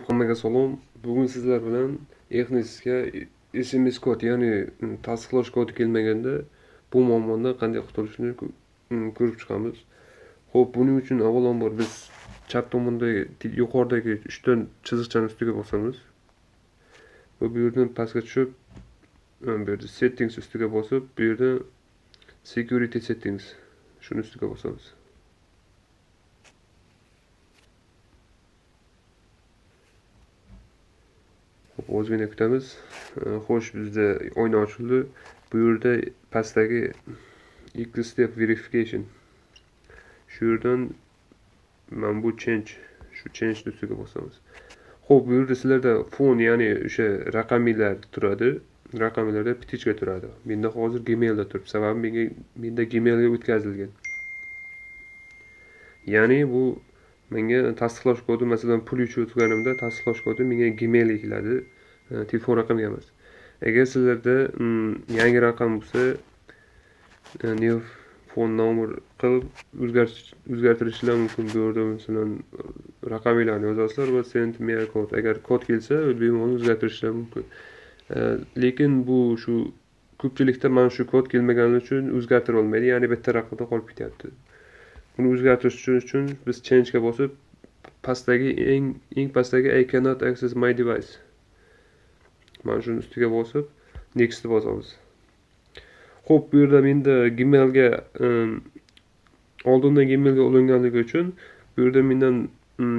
Hammaga salom. Bugun sizlar bilan Exnessga SMS kod, ya'ni tasdiqlash kodi kelmaganda bu muammodan qanday qutulishni ko'rib chiqamiz. Xo'p, buning uchun avvalambor biz chap tomondagi yuqoridagi 3 ta chiziqchani ustiga bosamiz. Va bu yerdan pastga tushib, bu yerda settings ustiga bosib, bu yerda security settings shuni ustiga bosamiz. Xo'p, ozgina kutamiz. Xo'sh, bizda oyna ochildi. Bu yerda pastdagi ikki step verification. Shu yerdan mana bu change, shu change ustiga bosamiz. Xo'p, bu yerda sizlarda phone, ya'ni o'sha raqamiylar turadi. Raqamiylarda птичка turadi. Menda hozir Gmailda turibdi. Sababi menda Gmailga o'tkazilgan. Ya'ni bu menga tasdiqlash kodi, masalan, pul yechayotganimda tasdiqlash kodi menga Gmailga keladi, telefon raqamiga emas. Agar sizlarda yangi raqam bo'lsa, new phone number qilib o'zgartirishlar mumkin. Bu yerda masalan raqamlarni yozasizlar va send me a code. Agar kod kelsa, bemalol o'zgartirishlar mumkin. Lekin bu shu ko'pchilikda mana shu kod kelmagani uchun o'zgartira olmaydi, ya'ni bitta raqamda qolib ketyapti. Buni o'zgartirish uchun biz change ga bosib, pastdagi eng pastdagi I cannot access my device. Mana shuni ustiga bosib, next bosamiz. Xo'p, bu yerda menda Gmailga oldindan Gmailga ulanganligi uchun bu yerda mendan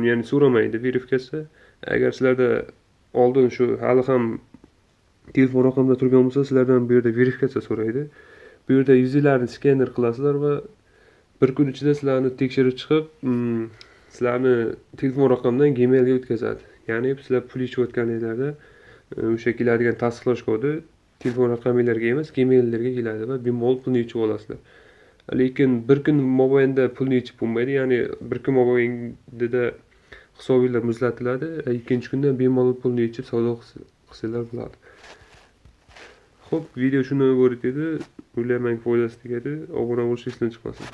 ya'ni so'ramaydi verifikatsiya. Agar sizlarda oldin shu hali ham telefon raqamida turgan bo'lsa, sizlardan bu yerda verifikatsiya so'raydi. Bu yerda yuzinglarni skener qilasizlar va bir kun ichida sizlarni tekshirib chiqib, sizlarni telefon raqamidan Gmailga o'tkazadi. Ya'ni sizlar pul yechayotganinglarda o'sha keladigan tasdiqlash kodi telefon raqaminglarga emas, Gmaillarga keladi va bemalol pulni yechib olasizlar. Lekin bir kun mobaynida pulni yechib bo'lmaydi, ya'ni bir kun mobaynida hisobinglar muzlatiladi, ikkinchi kundan bemalol pulni yechib savdo qilsanglar bo'ladi. Xo'p, video shundan iborat edi. O'ylaymanki, foydasi tegadi. Obuna bo'lish esdan chiqmasin.